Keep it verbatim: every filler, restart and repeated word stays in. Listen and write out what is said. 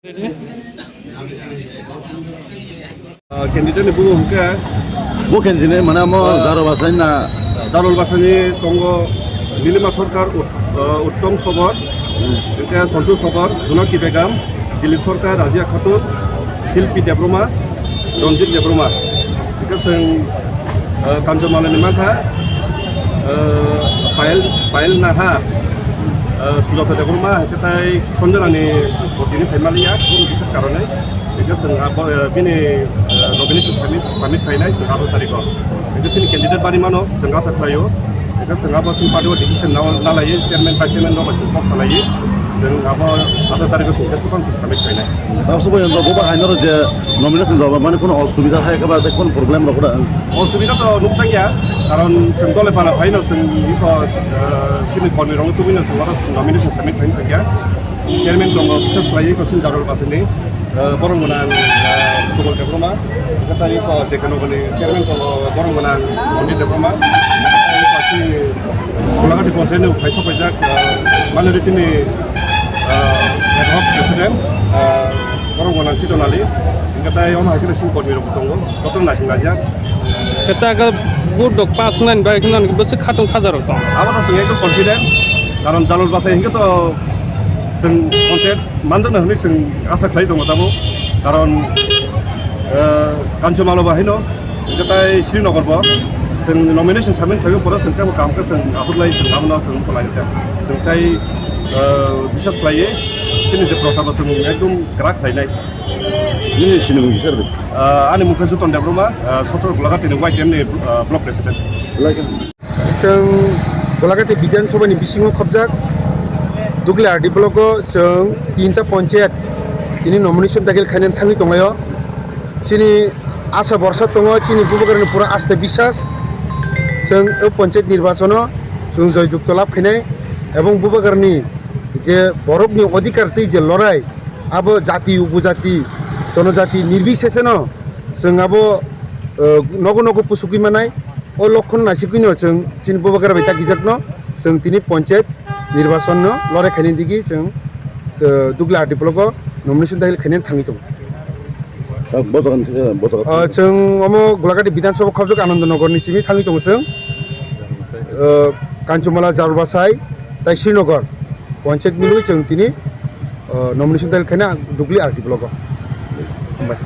Ah, candidate ni bumo hwnkhe Bo candidate mane amo Ah. Jaro Basai na? Jarol Basani tongo Nilima Sarkar, Ut-, ah, Uttom Sobor, hwnkhe Sontu Sobor, Jonaki Begam, Dilip Sarkar, Razia Khatun, Silpi Debroma, Ranjit Debroma. Hwnkhe chwng, ah, Kanchomala ni mankha, ah, Payal, Payal Naha, ah, Sujata Debroma, hwnkhe tai Sonjana ni botini phaimaliya, kunu bisas karone. Hwnkhe chwng abo, eh, bini, eh, nomination submit, submit khainai chwng atharo tarikh o. Hwnkhe chini candidate bari mano, chwng acha khlaio. Hwnkhe chwng abo chini party o decision na, na laiwi, chairman, vice chairman rok bai chwng kok salaiwi. Chwng abo atharo tarikh o chwng jeswk phano chwng submit khainai. Abo se bo, bo, bo haino je nomination joma mani kono osubida hai khe ba, tei kono problem rok da? Osubida to nukjakya, karon chwng dole pala phaino chwng iko, eh, chini kormi rok tubui no chwng oro chwng nomination submit khaina thangya. Chairman tongo, bises khlaiwi Kosin Jarol Basini, eh, borok gwnang, eh, Subol Debbarma, hwnkhe tai eko J K Nogorni chairman tongo, borok gwnang Monjit Debbarma, hwnkhe tai eko chini Golagati Panchayat ni uphai sok paijak, eh, minority ni, eh, ad hoc president, eh, borok gwnang Chiton Ali, hwnkhe tai omo hai khe chini kormi rok tongo, joto naising laijak. Khe ta khe vote rok pass wngnani bagwi kheno bwswk khatungkha jora tong. Abo to chwng ekdom confident, karon Jarol Basai hwnkhe to chwng panchayat manjakna hwnwi chwng asa khlai tongo tabuk, karon, eh, Kanchomala bo haino, hwnkhe tai Srinagar bo chwng nomination submit khlaiwi pore chwng teibo kaham khe chwng achuklai chwng abono chwng phalai kha. Chwng tai, eh, bisas khlaiwi chini je prochar bo chwng ekdom kwrak khlainai. Nini sinimung kisa rw? Ah, ani mung khe Juton Debbarma, ah, Sotro Golagati ni Y T M ni, ah, block president. Like. Chwng Golagati Bidhan Sabha ni bisingo khobjak Dugli R D block o chwng tinta panchayat tini nomination dakhil khainani thangwi tonglaio. Chini asa borsa tongo, chini Bubagrani pura asta bisas. Chwng o panchayat nirbachon o chwng joy jukto lab khainai, ebong Bubagrani je borokni odhikar tei je lorai, abo jati, upojati, jonojati nirbiseseno chwng abo, eh, nogo nogo pusugwi manai. O lokhon naisigwino chwng chini Bubagra bai dagijakno chwng tini panchayat nirbachonno lorai khaini digi chwng, eh, Dugli R D block o nomination dakhil khainani thangwi tongo. Ah, bo jaga ni, eh, bo jaga. Ah, chwng omo Golagati Bidhan Sabha khobjak Ananda Nagar ni simi thangwi tongo chwng. Ah, Kanchomala, Jarul Basai, tai Srinagar panchayat milwi chwng tini, ah, nomination dakhil khaina Dugli R D block o. Hambai.